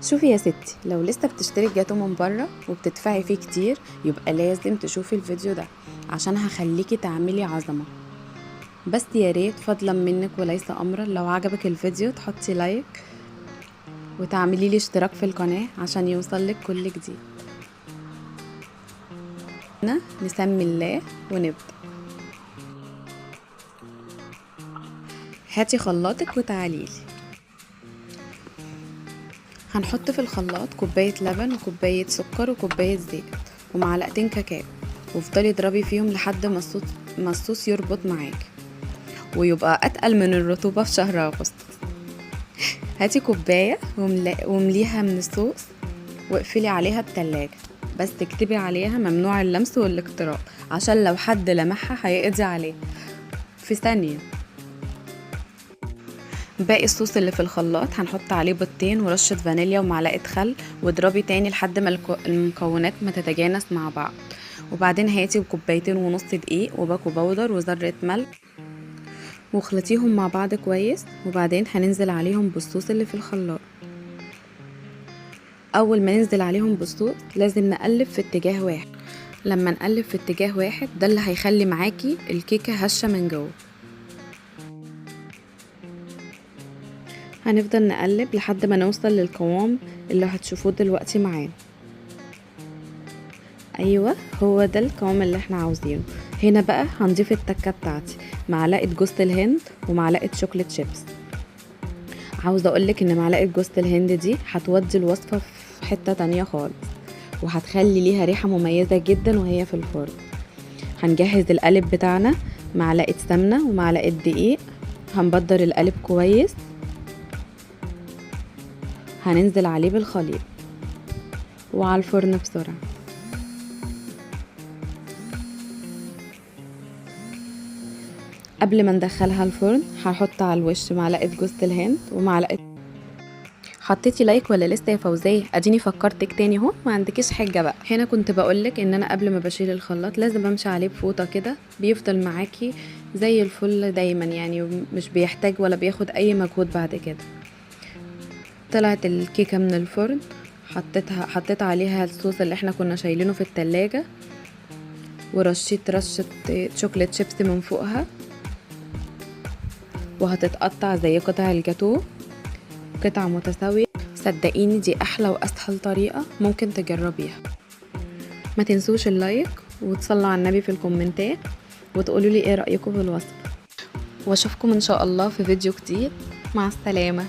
شوفي يا ستي، لو لسه بتشتري الجاتو من بره وبتدفعي فيه كتير يبقى لازم تشوفي الفيديو ده عشان هخليكي تعملي عظمة. بس يا ريت فضلا منك وليس امرا لو عجبك الفيديو تحطي like وتعملي لي اشتراك في القناة عشان يوصلك كل جديد. نسمي الله ونبدأ. هاتي خلاطك وتعاليلي. هنحط في الخلاط كوباية لبن وكوباية سكر وكوباية زيت ومعلقتين كاكاو، وافضلي اضربي فيهم لحد ما الصوص يربط معاكي ويبقى اتقل من الرطوبة في شهر اغسطس. هاتي كوباية ومليها من الصوص واقفلي عليها التلاجة، بس اكتبي عليها ممنوع اللمس والاقتراب عشان لو حد لمحها هيقضي عليه في ثانية. باقي الصوص اللي في الخلاط هنحط عليه بيضتين ورشة فانيليا ومعلقة خل، واضربي تاني لحد ما المكونات ما تتجانس مع بعض. وبعدين هاتي كوبايتين ونص دقيق وباكو بودر وذرة ملح واخلطيهم مع بعض كويس، وبعدين هننزل عليهم بالصوص اللي في الخلاط. اول ما ننزل عليهم بالصوص لازم نقلب في اتجاه واحد. لما نقلب في اتجاه واحد ده اللي هيخلي معاكي الكيكة هشة من جوه. هنفضل نقلب لحد ما نوصل للقوام اللي هتشوفوه دلوقتي معانا. ايوه هو ده القوام اللي احنا عاوزينه. هنا بقى هنضيف التكه بتاعتي، معلقه جوز الهند ومعلقة chocolate chips. عاوزه اقولك ان معلقه جوز الهند دي هتودي الوصفة في حتة تانية خالص، وهتخلي ليها ريحه مميزة جدا وهي في الفرن. هنجهز القالب بتاعنا، معلقه سمنه ومعلقة دقيق. هنبدر القالب كويس، هننزل عليه بالخليط وعلى الفرن بسرعة. قبل ما ندخلها الفرن هحط على الوش معلقة جوز الهند ومعلقة. حطيتي like ولا لسه يا فوزية؟ اديني فكرتك تاني اهو، ما عندكيش حجة بقى. هنا كنت بقولك ان انا قبل ما بشيل الخلاط لازم امشي عليه بفوطة كده، بيفضل معاكي زي الفل دايما، يعني مش بيحتاج ولا بياخد اي مجهود بعد كده. طلعت الكيكة من الفرن، حطيت عليها الصوص اللي احنا كنا شايلينه في التلاجة، ورشيت رشة chocolate chips من فوقها، وهتتقطع زي قطع الجاتو قطع متساوية. صدقيني دي احلى واسهل طريقة ممكن تجربيها. ما تنسوش ال like وتصلوا على النبي في الكومنتات وتقولوا لي ايه رأيكم في الوصفة، واشوفكم ان شاء الله في فيديو جديد. مع السلامة.